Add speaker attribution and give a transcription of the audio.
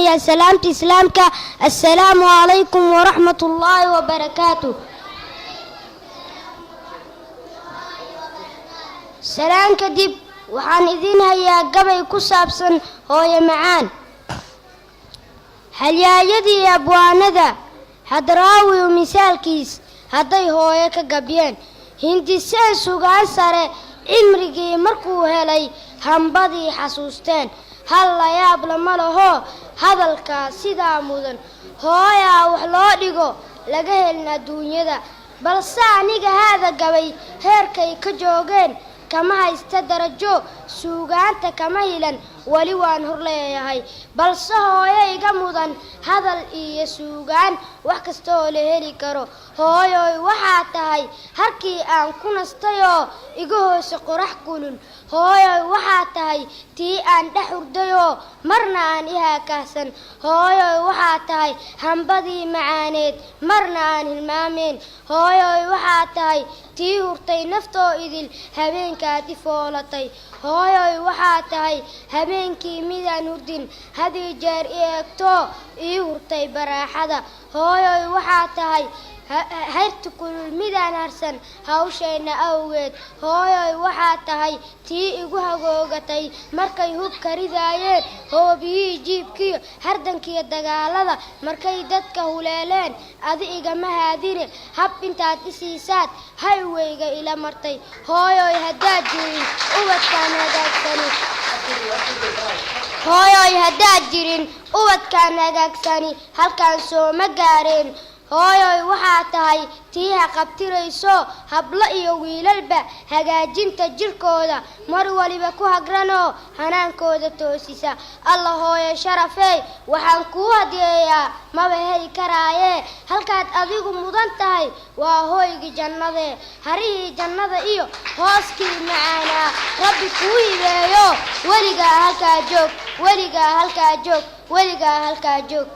Speaker 1: Salaamayaa salaamta Islaamka. Assalaamu calaykum waraxmat ullaahi wabarakaatu. Salaan kadib, waxaan idiin hayaa gabay ku saabsan hooyo macaan. Halyaayadii abwaanada, Hadraawiyu misaalkiis hadday hooyo ka gabyeen, hindiseen sugaan sare, cimrigii markuu helay hambadii xasuusteen, hal la yaab lama laho hadalkaa sidaa mudan. Hooyaa wax loo dhigo laga helin adduunyada, balse aniga haada gabay heerkay ka joogeen kama haysta darajo, suugaanta kama hilan, weli waan hor leeyahay. Balse hooyo iga mudan hadal iyo suugaan wax kasta oo la heli karo. Hooyoy, waxaa tahay harkii aan ku nastayoo iga hoose qorax kulul. Hooyoy, waxaa tahay tii aan dhex hurdayoo marna aan i haakahsan. Hooyoy, waxaa tahay hambadii macaaneed, marna aan hilmaameen. Hooyoy, waxaa tahay tii hurtay naftoo idil habeenkaad i foolatay. Hooyoy, waxaa tahay habeenkii midaan hurdin, hadii jeer i eegtoo ii hurtay baraaxada. Hooyoy, waxaa tahay hayrta kulul midaan harsan hawsheenna awgeed. Hooyoy, waxaa tahay tii igu hagoogatay markay hubka ridaayeen hoobiyihii jiibkiyo hardankiyo dagaalada, markay dadka huleeleen adi igama haadine, hab intaad i siisaad hayweyga ila martay. Hooyoy, haddaad jirin ubadkaan hagaagsani, hooyoy, haddaad jirin ubadkaan hagaagsani, halkaan sooma gaareen. Hooyoy, waxaa tahay tii ha qabtirayso hablo iyo wiilalba hagaajinta jirkooda, mar waliba ku hagranoo hanaankooda toosisa. Alla hooyo sharafey, waxaan kuu hadiyeeyaa maba heli karaayee. Halkaad adigu mudan tahay waa hooygii jannadee, harihii jannada iyo hooskii macaanaa Rabbi kuu hibeeyo. Weligaa halkaa joog, weligaa halkaa joog, weligaa halkaa joog.